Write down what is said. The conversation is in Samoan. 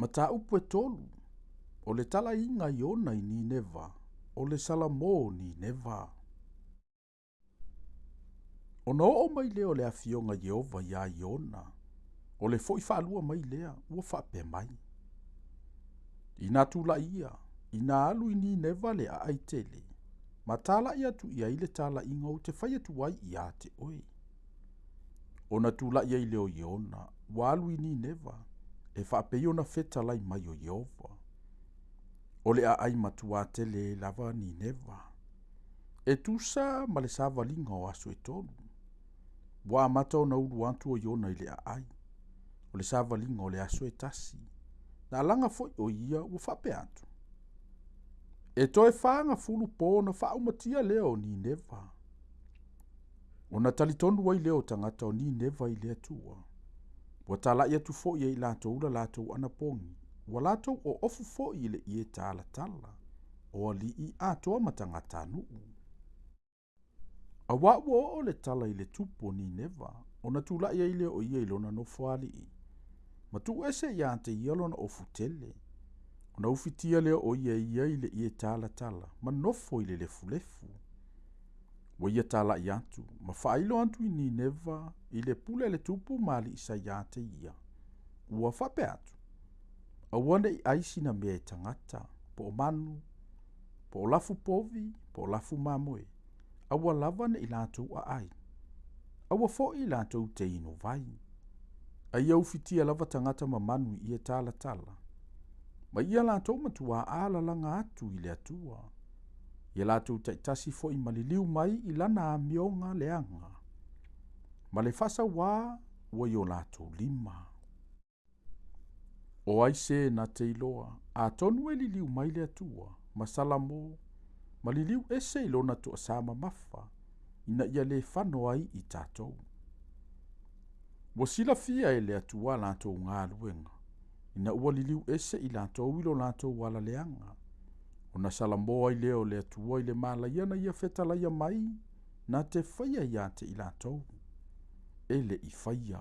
Mataupu e tolu, o le talaiga Iona i Nineva, o le Salamo o Nineva. Ona oo mai lea o le afioga Ieova iā Iona, o le foʻi faalua mai lea, ua faapea mai, Inā tulaʻi ia, inā alu i Nineva le aʻai tele, ma talaʻi atu i ai le talaʻiga ou te fai atu ai iā te oe. Ona tulaʻi ai lea o Iona, ua alu i Nineva, e faapei ona fetalai mai o Ieova. O le aʻai matuā tele lava Nineva. E tusa ma le savaliga o aso e tolu. Ua amata ona ulu atu o Iona i le aʻai, o le savaliga o le aso e tasi. Na alaga foi o ia ua faapea atu, E toe 40 po ona faaumatia lea o Nineva. Ona talitonu ai lea o tagata o Nineva i le Atua. Ua talaʻi atu foi e i latou la latou anapogi, ua latou oofu foi i le ie talatala o alii atoa ma tagatanuu. Auā ua oo le tala i le tupu o Nineva, ona tulaʻi ai lea o ia i lona nofoalii, ma tuu ese iā te ia lona ofu tele. Ona ufitia lea o ia e ia i le ie talatala, ma nofo i le lefulefu. Ua ia talaʻi atu, ma faailo atu i Nineva i le pule a le tupu ma alii sa iā te ia. Ua faapea atu, Aua neʻi ʻai sina mea e tagata, po o manu, po o lafu povi, po o lafu mamoe, aua lava neʻi latou aʻai. Aua foʻi latou te inu vai. A ia ufitia lava tagata ma manu i ie talatala. Ma ia latou matuā alalaga atu i le Atua. Ia latou taitasi foʻi maliliu mai i lana amioga leaga, ma le faasauā ua i o latou lima. O ai se na te iloa, atonu e liliu mai le Atua, ma Salamo, ma liliu ese i lona toasā mamafa, ina ia le fano ai i tatou. Ua silafia e le Atua a latou galuega, ina ua liliu ese i latou i lo latou ala leaga, ona salamo ai lea o le Atua i le malaia na ia fetalaia mai na te faia iā te i latou, e le i faia.